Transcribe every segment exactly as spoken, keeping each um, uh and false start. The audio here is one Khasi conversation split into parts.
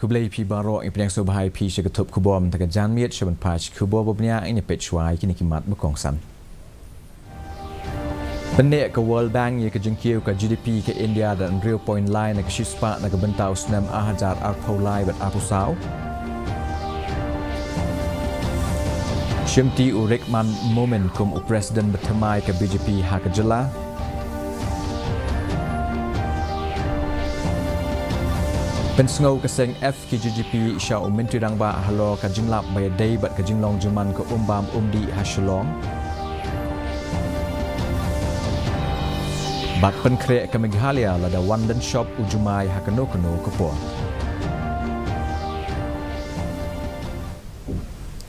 Khublei phi baroh, i pdiang sngewbha ïa phi sha ka thup khubor mynta ka janmiet. Sha ban peit khubor ba bniah, ngin ïa peit shuwa ïa kine ki mat ba kongsan. Pynneh ka World Bank ïa ka jingkiew ka G D P ka India da hynriew point lai na ka shispah na ka bynta u snem ar hajar arphew lai bad arphew saw. Shimti u Rehman Momin kum u President bathymmai ka B J P ha ka jylla. Pynsngew ka seng F K J G P sha u Myntri Rangbah halor ka jinglap ba ïadei bad ka jinglong jingman ka um bam um dih ha Shillong. Bad pynkhreh ka Meghalaya lada wan lynshop u jumai ha kano kano ka por.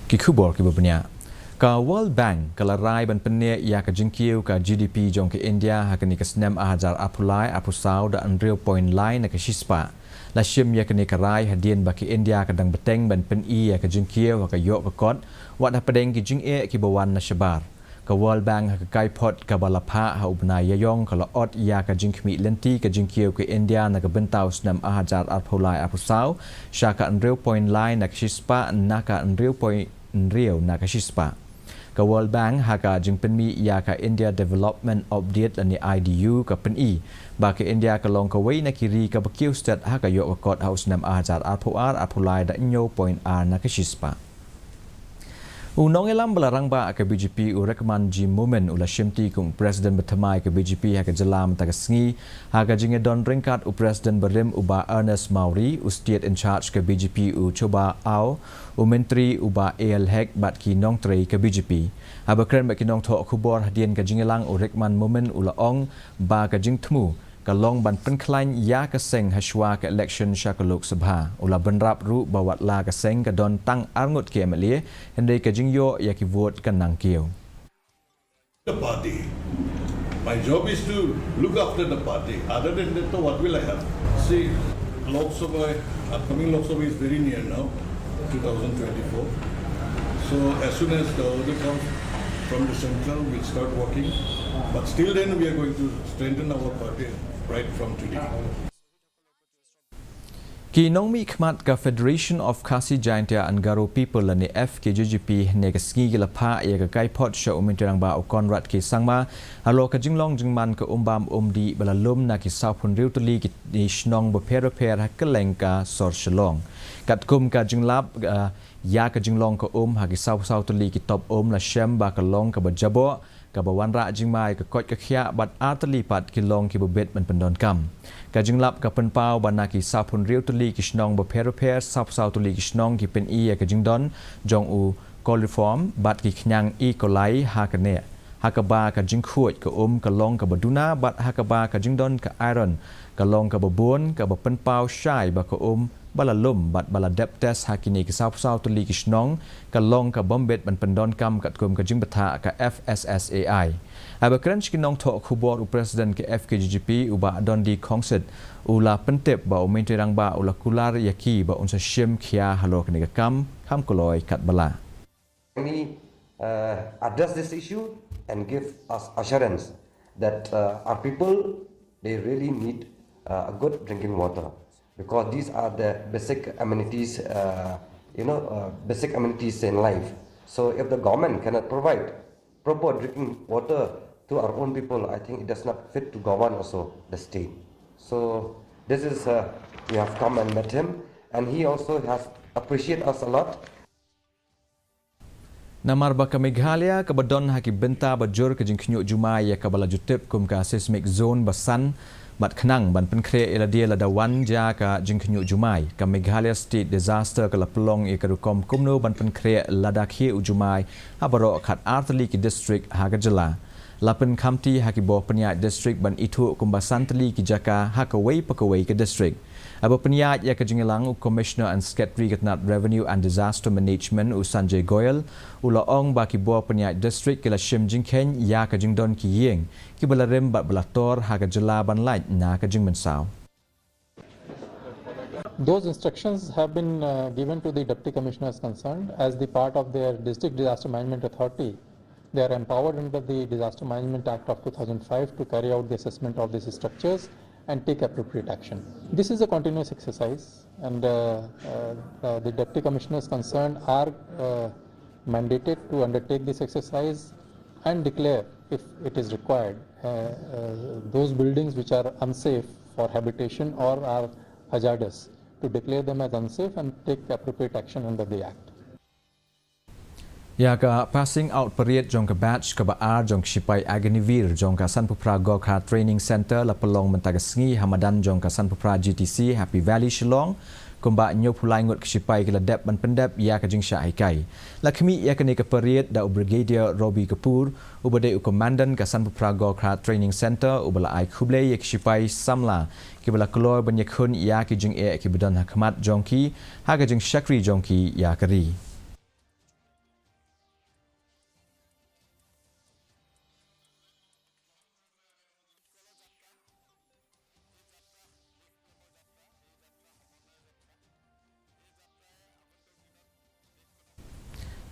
Ki khubor kiba bniah. Ka World Bank ka la rai ban pynneh ïa ka jingkiew ka G D P jong ka India ha kane ka snem ar hajar arphew lai arphew saw da hynriew point lai na ka shispah. La shim ïa kane ka rai hadien ba ka India ka dang bteng ban pyni ïa ka jingkiew ha ka ïoh ka kot, wat hapdeng ki jingeh kiba wan na shabar. Ka World Bank ha ka kaiphod kaba la phah ha u bnai Ïaïong ka la ot ïa ka jingkhmih lynti ka jingkiew ka India na ka bynta u snem ar hajar arphew lai arphew saw sha ka hynriew point lai na ka shispah na ka hynriew point hynriew na ka shispah. Ka World Bank ha ka jingpynmih ïa ka India Development Update lane I D U ka pyni ba ka India ka long kawei na ki ri kaba kiew stet ha ka ïoh ka kot ha u snem ar hajar arphew ar arphew lai da hynñiew point ar na ka shispah. U nongïalam ba la rangbah ka B J P u Rehman G Momin u la shimti kum u President bathymmai ka B J P ha ka jylla mynta ka sngi ha ka jingïadon ryngkat u President barim u Bah Ernest Mawrie, u State in Charge ka B J P u Chuba Aung, u Myntri u Bah A L Hek bad ki nongtrei ka B J P. Haba kren bad ki nongthoh khubor hadien ka jingïalang u Rehman Momin u la ong ba ka jingthmu ka long ban pynkhlaiñ ïa ka seng ha shuwa ka election sha ka Lok Sabha. U la bynrap ruh ba wat la ka seng ka don tang arngut ki M L A, hynrei ka jingïoh ïa ki vote ka nang kiew. The party. My job is to look after the party. Other than that, what will I have? See, Lok Sabha, upcoming Lok Sabha is very near now, two thousand twenty-four. So as soon as the order comes from the central, we'll start working. But still then, we are going to strengthen our party right from today. Ki nongmihkhmat ka Federation of Khasi Jaintia and Garo People lane F K J G P hynne ka sngi ki la phah ïa ka kaiphod sha u Myntri Rangbah u Conrad K Sangma halor ka jinglong jingman ka um bam um dih ba la lum na ki sawphew hynriew tylli ki shnong bapher bapher ha kylleng ka sor Shillong. Katkum ka jinglap, ah, ïa ka jinglong ka um ha ki sawphew saw tylli ki top um la shem ba ka long kaba jaboh, kaba wanrah jingma ïa ka koit ka khiah bad ar tylli pat ki long kiba bit ban pyndonkam. Ka jinglap ka pynpaw ba na ki sawphew hynriew tylli ki shnong bapher bapher, sawphew saw tylli ki shnong ki pyni ïa ka jingdon jong u coliform bad ki khñiang E. coli ha ka neh, ha kaba ka jingkhuid ka um ka long kaba duna bad ha kaba ka jingdon ka iron ka long kaba bun, kaba pynpaw shai ba ka um ba la lum bad ba la dep test ha kine ki sawphew saw tylli ki shnong ka long ka bym bit ban pyndonkam katkum ka jingbthah ka F S S A I. Haba kren sha ki nongthoh khubor u President ka F K J G P u Bah Dundee Khongsit u la pyntip ba u Myntri Rangbah u la kular ïa ki ba un sa shim khia halor kane ka kam kham kloi katba lah. Can he, uh, address this issue and give us assurance that, uh, our people, they really need, uh, a good drinking water, because these are the basic amenities, uh, you know, uh, basic amenities in life. So if the government cannot provide proper drinking water to our own people, I think it does not fit to govern also the state. So this is, uh, we have come and met him, and he also has appreciated us a lot. Namar ba ka Meghalaya kaba don ha ki bynta ba jur ka jingkhynñiuh jumai ïa kaba la ju tip kum ka seismic zone ba san, bad khnang ban pynkhreh ïa lade lada wan jia ka jingkhynñiuh jumai, ka Meghalaya State Disaster ka la pynlong ïa ka rukom kumno ban pynkhreh lada khie u jumai ha baroh khatar tylli ki district ha ka jylla. La pynkhamti ha ki bor pynïaid district ban ithuh kumba san tylli ki jaka ha kawei pa kawei ka district. Haba pynïaid ïa ka jingïalang u Commissioner and Secretary ka tnat Revenue and Disaster Management u Sanjay Goyal u la ong ba ki bor pynïaid district ki la shim jingkheiñ ïa ka jingdon ki ïing kiba la rim bad ba la tor ha ka jylla ban lait na ka jingmynsaw. Those instructions have been, uh, given to the deputy commissioners concerned as the part of their district disaster management authority. They are empowered under the Disaster Management Act of two thousand five to carry out the assessment of these structures, and take appropriate action. This is a continuous exercise, and uh, uh, uh, the deputy commissioners concerned are uh, mandated to undertake this exercise and declare, if it is required, uh, uh, those buildings which are unsafe for habitation or are hazardous, to declare them as unsafe and take appropriate action under the Act. Ïa ka passing out parade jong ka batch kaba ar jong ka shipai Agniveer jong ka Sanpawphra Gorkha Training Centre la pynlong mynta ka sngi ha madan jong ka Sanpawphra G T C, Happy Valley, Shillong. Kumba hynñiewphew lai ngut ki shipai ki la dep ban pyndep ïa ka jingshah hikai. La khmih ïa kane ka parade da u Brigadier Robbie Kapoor, uba dei u Commandant ka Sanpawphra Gorkha Training Centre, uba la ai khublei ïa ki shipai samla kiba la kloi ban ïakhun ïa ki jingeh kiba don ha khmat jong ki ha ka jingshakri jong ki ïa ka ri.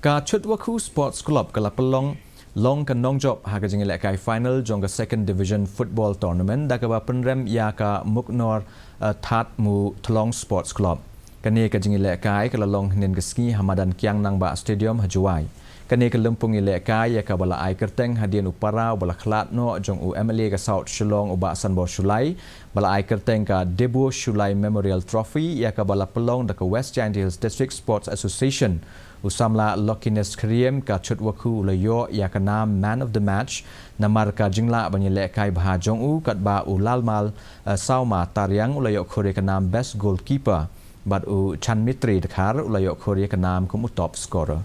Ka Chutwakhu Sports Club ka la pynlong long ka nongjop ha ka jingïalehkai final jong ka Second Division Football Tournament da kaba pynrem ïa ka Muknor, eh, Thadmuthlong Sports Club. Kane ka jingïalehkai ka la long hynnin ka sngi ha madan Kiang Nangbah Stadium ha Jowai. Kane ka lympung ïalehkai ïa kaba la ai kyrteng hadien u para uba la khlad noh jong u M L A ka South Shillong u Bah Sanbor Shullai, ba la ai kyrteng ka Debo Shullai Memorial Trophy ïa kaba la pynlong da ka West Jaintia Hills District Sports Association. U samla Luckiness Kyriem ka Chutwakhu u la ïoh ïa ka nam Man of the Match namar ka jinglah ban ïalehkai bha jong u, katba u Lalmal, eh, Sawma Tariang u la ïoh khur ïa ka nam Best Goalkeeper, bad u Chanmitri Dkhar u la ïoh khur ïa ka nam kum u top scorer.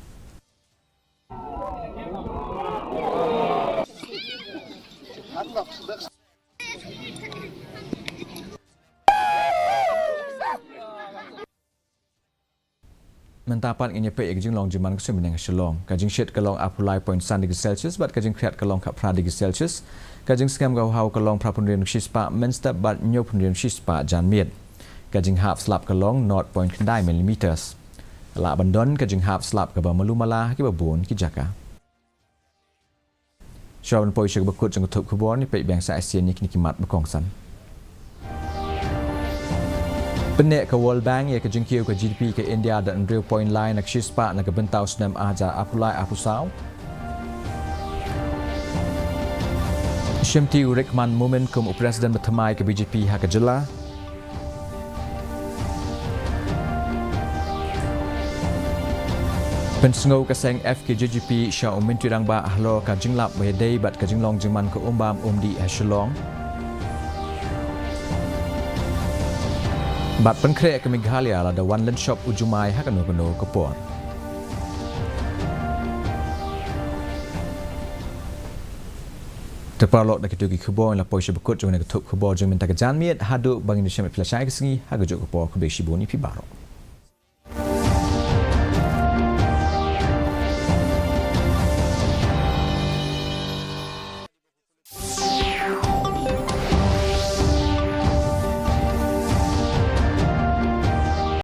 Mynta pat ngin ïa peit ïa ka jinglong jingman ka suiñ bneng ha Shillong. Ka jingshit ka long arphew lai point san degree Celsius bad ka jingkhriat ka long khatphra degree Celsius. Ka jingsngem ka haw ka long phraphew hynriew shispah mynstep bad hynñiewphew hynriew shispah janmiet. Ka jinghap slap ka long nought point khyndai millimeters. Lah ban don ka jinghap slap kaba malu mala ha kiba bun ki jaka. Shuwa ban poi sha kaba kut jong ka thup khubor, ngin peit biang sa shisien ïa kine ki mat ba kongsan. Pynneh ka World Bank ïa ka jingkiew ka G D P ka India da hynriew point lai na ka shispah na ka bynta u snem arhajar arphew lai arphew saw. Shimti u Rikman Momin kum u President ba thymmai ka B J P ha ka jylla. Pynsngew ka seng F K J G P sha u Myntri Rangbah halor ka jinglap ba ïadei bad ka jinglong jingman ka um bam um dih ha Shillong. Bad pynkhreh ka Meghalaya lada wan lynshop u jumai ha kano kano ka por. Te paralok, da kito ki khubor ngi la poi sha ba kut jong kane ka thup khubor jong mynta ka janmiet. Haduh ba ngin ïashem bad phi lashai ka sngi, ha kajuh ka por, khublei shibun ïa phi baroh.